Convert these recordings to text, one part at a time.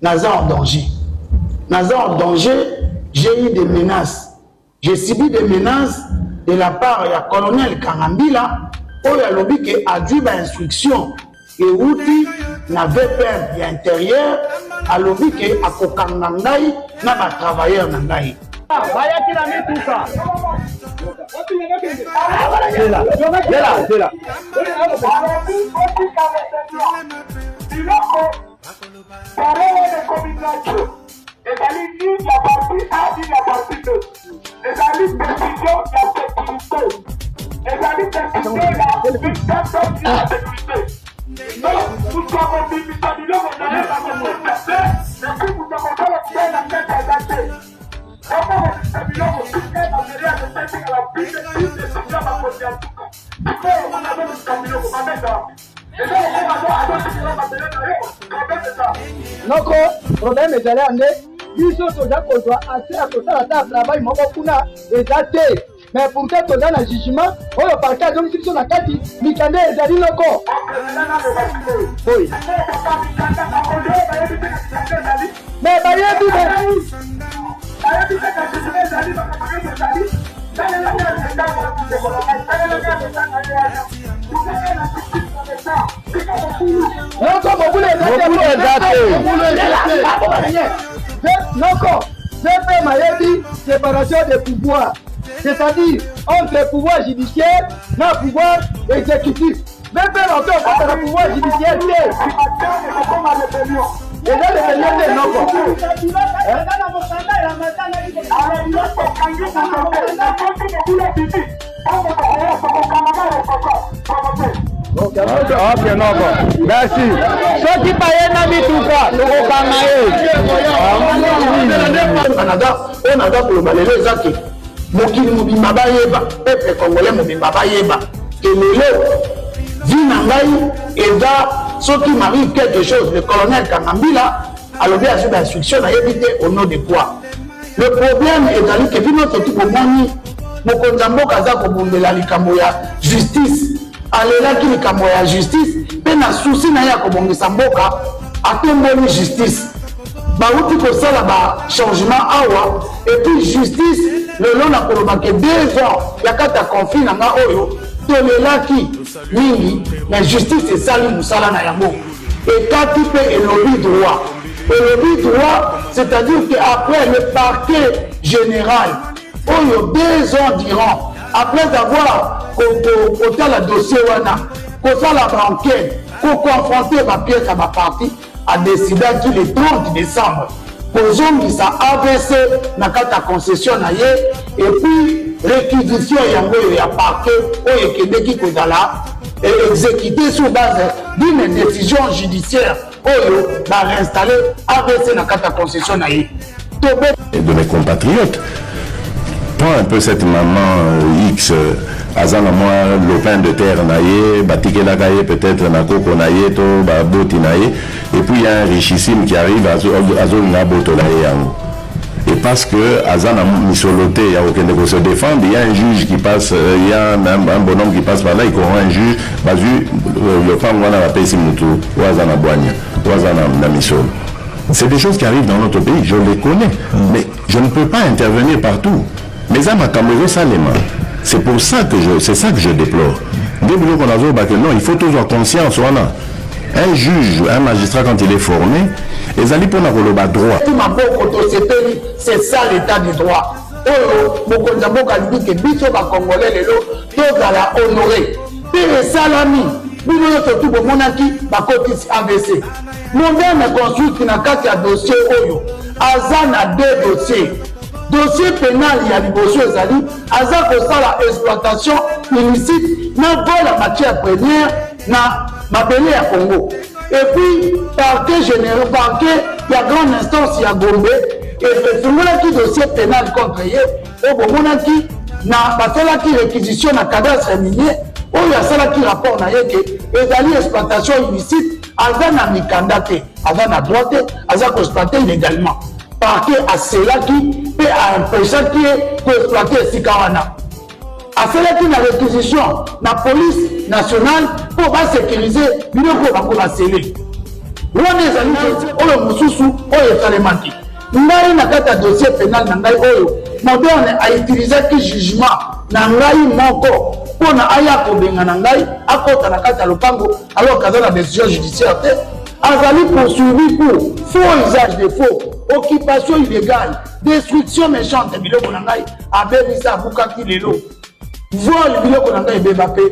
Naza en danger. Naza en danger, j'ai eu des menaces. J'ai subi des menaces de la part ya colonel Kangambila oyo alobi ke azwi ba instructions ewuti na VPM ya interieur, alobi ke akokanga ngai na ba travailleurs na ngai. Bayaki na mituka. Zela, zela, zela. Parole wana ekomi nature. Ezali ni ya parti A ni ya parti B. Ezali decision ya securite. Ezali decision ya dictateur ya securite. Donc, moto akobimisa biloko na ye bakokota te, epuis moto akosala mpe na kati aza te. Bakobimisa biloko tika mabele ya kotetikala bine bine decision ya bakonzi ya ntuka. Sikoyo moto azobimisa biloko mabe eza wapi? Noko, problème ezali ya nde biso toza kozwa accès ya kosala ata travail moko kuna eza te, mais pourtant toza na jugement oyo parquet azongisi biso na kati mikanda ezali noko. Oyo mais bayebi Noko mobulu eza te. Noko CPM ayebi séparation des pouvoirs, c'est-à-dire entre pouvoir judiciaire na pouvoir exécutif. VPM akoki kokota na pouvoir judiciaire te. Eza rébellion te noko. Ok noko, merci. Soki baye na mituka tokokanga ye. Canada oyo naza koloba lelo eza ke mokili mobimba bayeba, peuple congolais mobimba bayeba ke lelo vie na ngai eza soki m'arrive quelque chose, le colonel Kangambila alobi azwi ba instruction, nayebi te au nom de quoi. Le problème ezali ke bino soki bomoni mokonzi ya mboka aza kobundela likambo ya justice, alelaki likambo ya justice mpe na souci na ye ya kobongisa mboka atomboli justice. Bauti kosala ba changement awa et puis justice lelo na koloba ke 2 ans ya kati ya conflit na nga oyo tolelaki mingi, mais justice esali mosala na yango, ekati mpe elobi droit, elobi droit, c'est-à-dire que après le parquet général oyo 2 ans durant, après avoir kotala dossier wana, kosala baenquête, koconfronter bapièce ya baparti, adécidaki le 30 décembre kozongisa AVC na kati ya concession na ye et puis réquisition yango oyo ya parquet oyo ekendeki kozala exécuté sur base d'une décision judiciaire oyo baréinstaller AVC na kati ya concession na ye. De mes compatriotes. Prends un peu cette maman X, aza na mwa lopin de terre na ye, batikelaka ye peut-être na koko na ye to baboti na ye, et puis il y a un richissime qui arrive, azolinga abotola ye yango. Et parce que aza na misolo te ya kokende se défendre, il y a un juge qui passe, il y a un bonhomme qui passe par là, il corrompt un juge, bazwi lopango wana, bapesi mutu oyo aza na bwanya, oyo aza na misolo. C'est des choses qui arrivent dans notre pays, je les connais, mais je ne peux pas intervenir partout. Mais ça, makambo ezosalema. C'est pour ça que je, c'est ça que je déplore. Nde biloko nazoloba que non, il faut tozwa conscience wana. Un juge, un magistrat, quand il est formé, ezali mpona koloba droit. Maboko tosepeli, c'est ça l'état du droit oyo mokonzi ya mboka alingi ke biso bacongolais lelo tozala honoré. Mpe esalami, bino nyonso tu bomonaki bakotisi AVC Moderne Construite na kati ya dossier oyo. Aza na deux dossiers. Dossier pénal ya liboso ezali aza kosala exploitation illicite na vol ya matière première na mabele ya Congo. Et puis parquet général, parquet ya grande instance ya Gombe efungolaki dossier pénal contre ye oyo bomonaki na basalaki réquisition na cadastre minier oyo asalaki rapport na ye ke ezali exploitation illicite, aza na mikanda te, aza na droit te, aza koexploiter illégalement. Parquet aselaki mpe aempêchaki ye koexploiter esika wana. Asalaki na réquisition na police nationale mpo basécuriser biloko oyo bango basele. Wana ezali oyo mosusu oyo esalemaki. Ngai na kati ya dossier penal na ngai oyo Moderne a utilisaki jugement na ngai moko mpo na aya kobengana ngai akota na kati ya lopango alors qu'aza na décision judiciaire te. Azali poursuivi pour faux usage de faux, occupation illégale, destruction méchante. Biloko na ngai abebisa, abukaki lelo vol, biloko na ngai ebeba mpe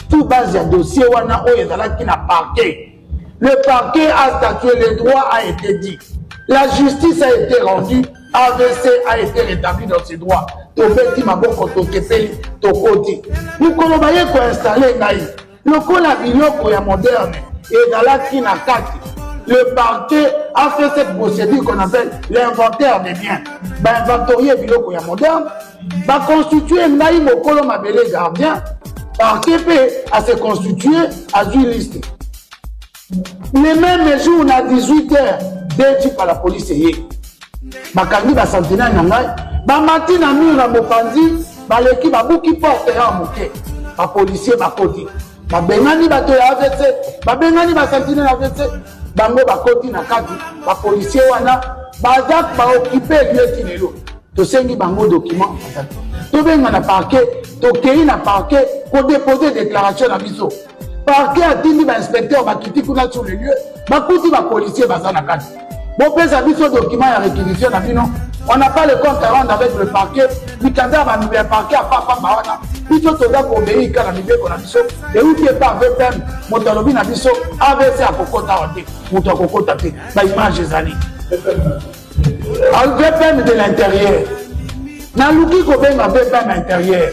tout base ya dossier wana oyo ezalaki na parquet. Le parquet a statué, le droit a été dit, la justice a été rendue, AVC a été rétabli dans ses droits. Tobeti maboko, tokepeli, tokoti. Mokolo baye koinstalle ngai, lokola biloko ya Moderne ezalaki na kati, le parquet a fait cette procédure qu'on appelle l'inventaire des biens. Bainventorie biloko ya Moderne, baconstitue ngai mokolo mabele, gardien. Parquet mpe ase constitue, azwi liste. Le même jour na 18 heures, deux jeep la police eye, bakangi basentinelle na ngai, bamati na mur na mopanzi, baleki, babuki porte ya moke, bapolicier bakoti, babengani bato ya AVC, babengani basentinelle ya AVC, bango bakoti na kati. Bapolicier wana baza baoccupe lieu ti lelo. Tosengi bango document, tobenga na parquet, tokei na parquet kodepose déclaration na biso. Parquet atindi bainspecteur, bakiti kuna sur le lieu, bakuti bapolicier baza na kati. Bopesa biso document ya réquisition na bino, on n'a pas le compte à rendre avec le parquet. Mikanda ya bandubi ya parquet apapamba wana, biso toza koobéir kaka na mibeko na biso euti epa VPM. Moto alobi na biso AVC akokota awa te, moto akokota te. Baimage ezali VPM de l'Intérieur. Naluki kobenga VPM intérieur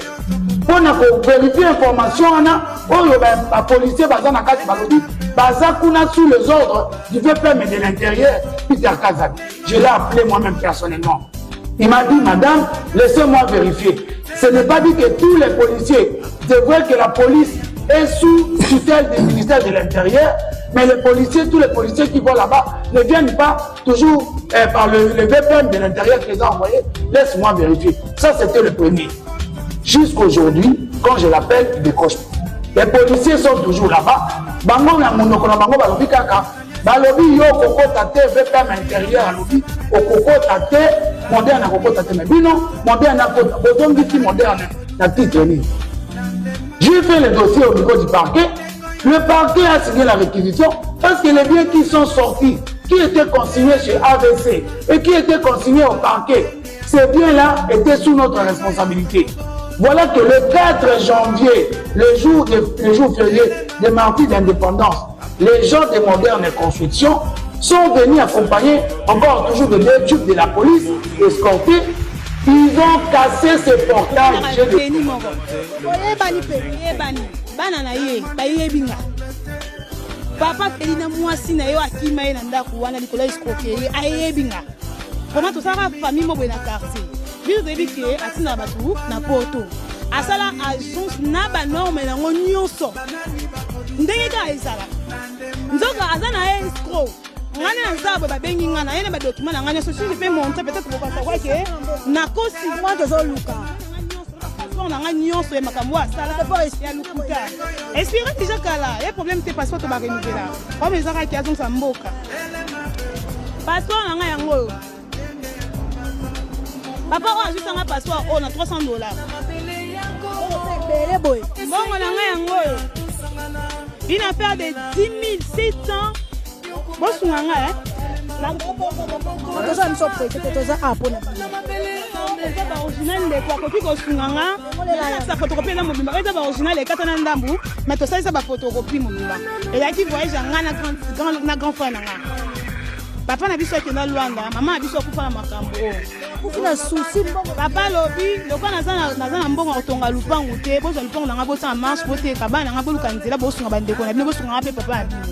mpo na kovérifier information wana oyo bapolicier baza na kati. Balobi baza kuna sous les ordres du VPM de l'Intérieur, Peter Kazadi. Je l'ai appelé moi-même personnellement. Il m'a dit: «Madame, laissez-moi vérifier. Ce n'est pas dit que tous les policiers, c'est vrai que la police est sous tutelle du ministère de l'Intérieur, mais les policiers, tous les policiers qui vont là-bas ne viennent pas toujours par le VPM de l'Intérieur qui les a envoyés. Laisse-moi vérifier.» Ça, c'était le premier. Jusqu'aujourd'hui, quand je l'appelle, il décroche. Les policiers sont toujours là-bas. Bango na monoko na bango balobi kaka, balobi yo okokota te, VPM intérieur alobi okokota te, Moderne akokota te, mais bino Moderne akota, bozongisi Moderne na titre nini? J'ai fait le dossier au niveau du parquet. Le parquet a signé la réquisition parce que les biens qui sont sortis, qui étaient consignés chez AVC et qui étaient consignés au parquet, ces biens-là étaient sous notre responsabilité. Voilà que le 4 janvier, le jour férié des martyrs d'indépendance, les gens de Moderne Construction sont venus accompagnés encore toujours de deux jeeps de la police, escortés. Ils ont cassé ce portail. Oyebani mpe oyebani, bana na ye bayebi nga. Papa Feli na mwasi na ye akima ye na ndako wana likolo ya escroquerie, ayebi nga. Vraiment, tosalaka famille mo boye na quartier. Biso toyebi ke atinaka bato na poto, asala agence na banorme nango nyonso ndenge kaka ezalaka. Nzoka aza na ye escroc. Ngai nde naza boye, babengi ngai na ye na badocument na ngai nyonso. Si je peux montrer, peut-être bokosavoir ke nakosi. Mwa tozoluka. Passeport na ngai nyonso ya makambo oyo asala ya lokuta expiré déjà kala. Ye problème te, passeport to barenouvela. Problème eza kaka azongisa mboka. Passeport na ngai yango oyo. Papa oyo azwisanga passeport oyo na 300 $. Ebele boye. Mbongo na ngai yango oyo, une affaire de 10 700. Bosunga ngai. Toza biso prete te, toza a mpona. Eza baoriginal. Ndeko akoki kosunga nga nalakisa photocopie eza mobimba. Oyo eza baoriginal, ekata na ndambu, mais tosalisa baphotocopie mobimba. Ezalaki voyage ya nga na grand frère na nga. Papa na biso akenda Lwanda, mama na biso akufa na makambo oyo. Kufi na susi mbongo. Papa alobi lokola naza na mbongo ya kotonga lupangu te, bozwa lupangu na nga, bosala marche, boteka bana na nga, boluka nzela, bosunga bandeko na bino, bosunga nga mpe papa na bino.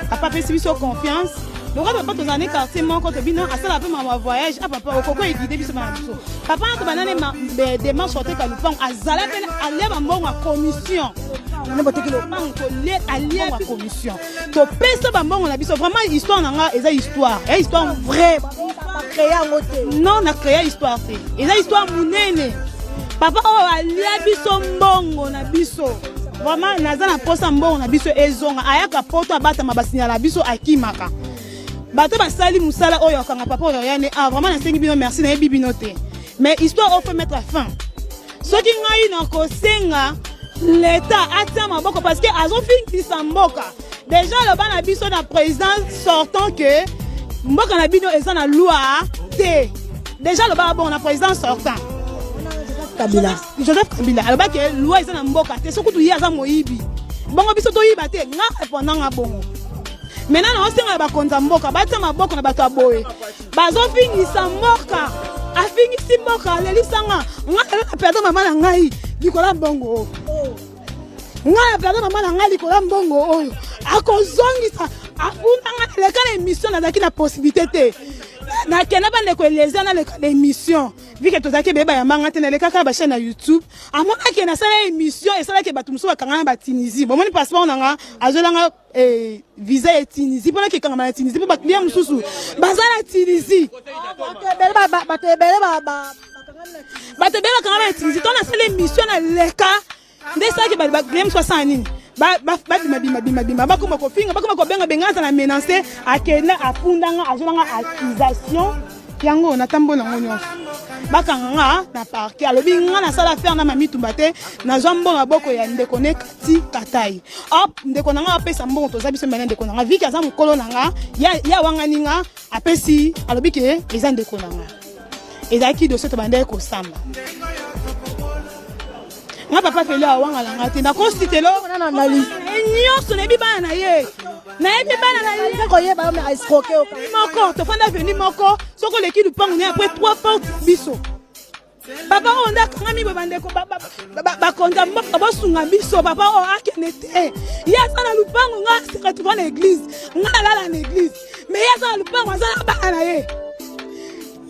Papa apesi biso confiance. Lokola papa tozala ne quartier moko, tobino asala mpe makambo ya voyage. A papa okoko eguide biso bana biso. Papa na tobanda ne démarche koteka lupango, azala mpe alia bambongo ya commission. Lupango tolie, alia ya commission, topesa bambongo na biso. Vraiment, histoire na nga eza histoire ya histoire. Vrai, bacréa yango te. Non, na créa histoire te, eza histoire monene. Papa oyo alia biso mbongo na biso. Vraiment naza na posa mbongo na biso ezonga. Ayaka poto abatama basinyala biso akimaka. Bato basali mosala oyo akanga papa oyo ya ne ah vraiment nasengi bino merci nayebi bino te. Mais histoire oyo faut mettre fin. Soki ngai nakosenga l'État atia maboko parce que azofingisa mboka. Déjà aloba na biso na président sortant que mboka na bino eza na loi te. Déjà aloba bon na président sortant. Kabila. Joseph Kabila aloba ke loi eza na mboka te soki kutu ye aza moyibi. Bongo biso toyiba te nga répondant nga bongo. Maintenant naosenga na bakonzi ya mboka batia maboko na bato ya boye bazofingisa mboka afingisi mboka alelisa nga nga lelo na perdre mama na ngai likolo ya mbongo oyo nga na perdre mama na ngai likolo ya mbongo oyo akozongisa afunda nga naleka na émission nazalaki na possibilité te nakenda bandeko eliezer naleka na émission vike tozalaki ebele bayamba nga te nalekaka ba chaîne na youtube amonaki nasala émission esalaki bato mosusu bakanga na batunisie bomoni passeport na nga azwelanga eh, visa ya tunisie mpona kekangama na tunisie mpo baclient mosusu baza na tunisie bato ebele bato ebele bakangama na tunisie to nasala émission naleka nde esalaki baclient mosusu asala nini babima bima bima bima bakoma kofinga bakoma kobenga benga aza na menace akenda afunda nga azwela nga accusation yango natambola yango nyonso bakanga nga na parke alobi nga nasala affaire na mamitumba te nazwa mbongo maboko ya ndeko ne kati katai op ndeko na nga apesa mbongo toza biso mibale ndeko na nga viki aza mokolo na nga ye awangani nga apesi alobi ke eza ndeko na nga ezalaki dossier tobandaki kosamba nga papa feli awangala nga te nakositelo nyonso nayebi bana na ye nayebi bana na ye koyeba escroke moko tofanda veni moko soki oleki lupangu naye apres trois porte biso papa oyo nde akangami boye bandeko bakonzi ya mboka bosunga biso papa oyo akende te ye aza na lupangu nga se retrouva na église nga nalala na église mais ye aza na lupangu aza na bana na ye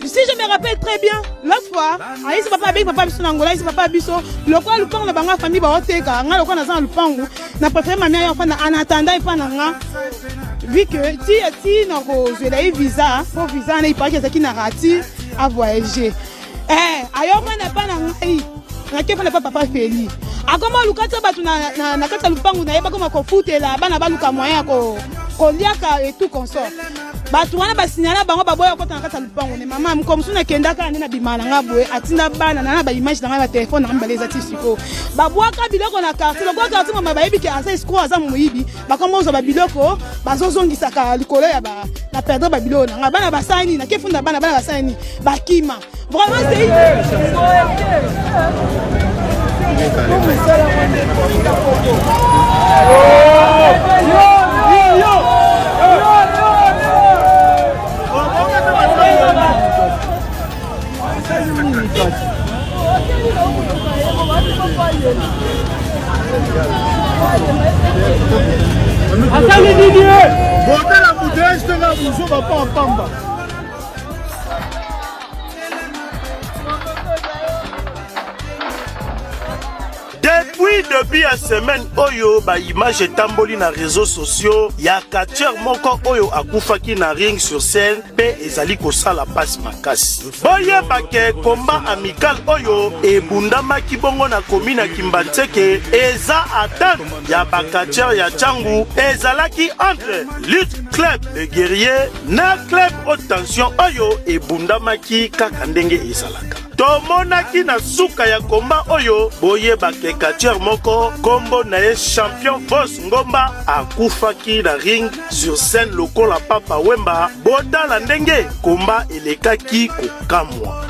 si je me rappelle très bien l'autre fois ayisi papa abengi papa biso na angola ayisi papa biso lokola lupangu na bango famille baoteka nga lokola naza na lupangu na préféré mami ayo afanda en attendant epa na nga vu que ti ti nakozwela ye visa mpo visa wana iparaki ezalaki na rati a voyager eh ayokana epa na ngai nake fana epa papa feli akoma oluka tia bato na, na, na kati ya lupangu na ye bakoma kofutela bana baluka moyen ya koliaka et tout consort bato wana basignala bango baboya kokota na kati ya lupango ne mama mokolo mosusu nakendaka nde nabima na nga boye atinda bana na na baimage na ngai batelefone na ngai mibale eza ti sikoyo babwaka biloko na quartier lokola quartier mama bayebi ke aza escroc aza moyibi bakoma ozwa babiloko bazozongisaka likolo ya ba na perdre babiloko na ngai bana basali nini nake funda bana bana basali nini bakima vraiment c'est Asali nini ye? Botala embouteillage te nga buzoba pa pamba. Depuis debut ya semaine oyo ba image etamboli na réseaux sociaux ya catcheur moko oyo akufaki na ring sur scène mpe ezali kosala pasi makasi. Boyeba ke combat amical oyo ebundamaki bongo na commune ya Kimbanseke eza atteinte ya ba catcheur ya Tshangu ezalaki entre Lutte Club de Guerrier na Club Haute Tension oyo ebundamaki kaka ndenge ezalaka. Tomonaki na suka ya combat oyo boyeba ke catcheur moko kombo na ye Champion Vos Ngomba akufaki na ring sur scène lokola Papa Wemba. Botala ndenge combat elekaki kokamwa.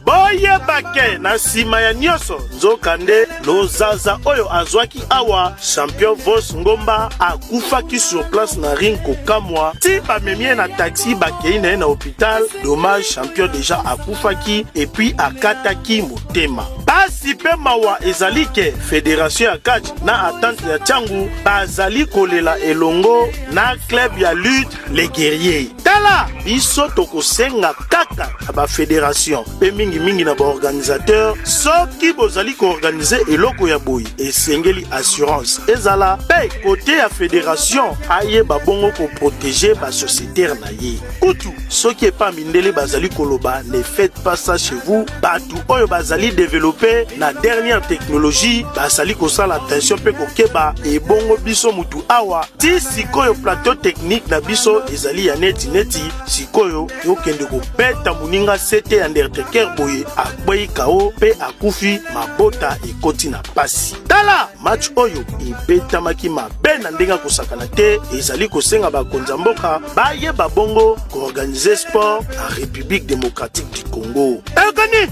Boyeba ke na nsima ya nyonso nzokande lozaza oyo azwaki awa champion Vos Ngomba akufaki sur place na ring kokamwa ti bamemi ye na taxi bakei na ye na hôpital. Dommage, champion deja akufaki et puis akataki motema. Pasi mpe mawa ezali ke federation ya catch na attente ya Tshangu bazali kolela elongo na club ya lutte les guerriers. Tala, biso tokosenga kaka na ba federation mpe mingimingi na baorganisateur, soki bozali koorganize eloko ya boye, esengeli assurance ezala mpe kote ya federation ayeba bongo koprotege basocietaire na ye. Kutu soki epa mindele bazali koloba ne faites pas ça chez vous, bato oyo bazali developpe na dernière technologie bazali kosala attention mpe kokeba. Ebongo biso mutu awa ti sikoyo plateau technique na biso ezali ya neti neti, sikoyo yokende kobeta moninga sete ya undertaker boye akwei kao mpe akufi, mabota ekoti na pasi. Tala match oyo ebetamaki mabe na ndenge akosakana te, ezali kosenga bakonzi ya mboka bayeba bongo koorganize sport na République démocratique du Congo. Eyokani!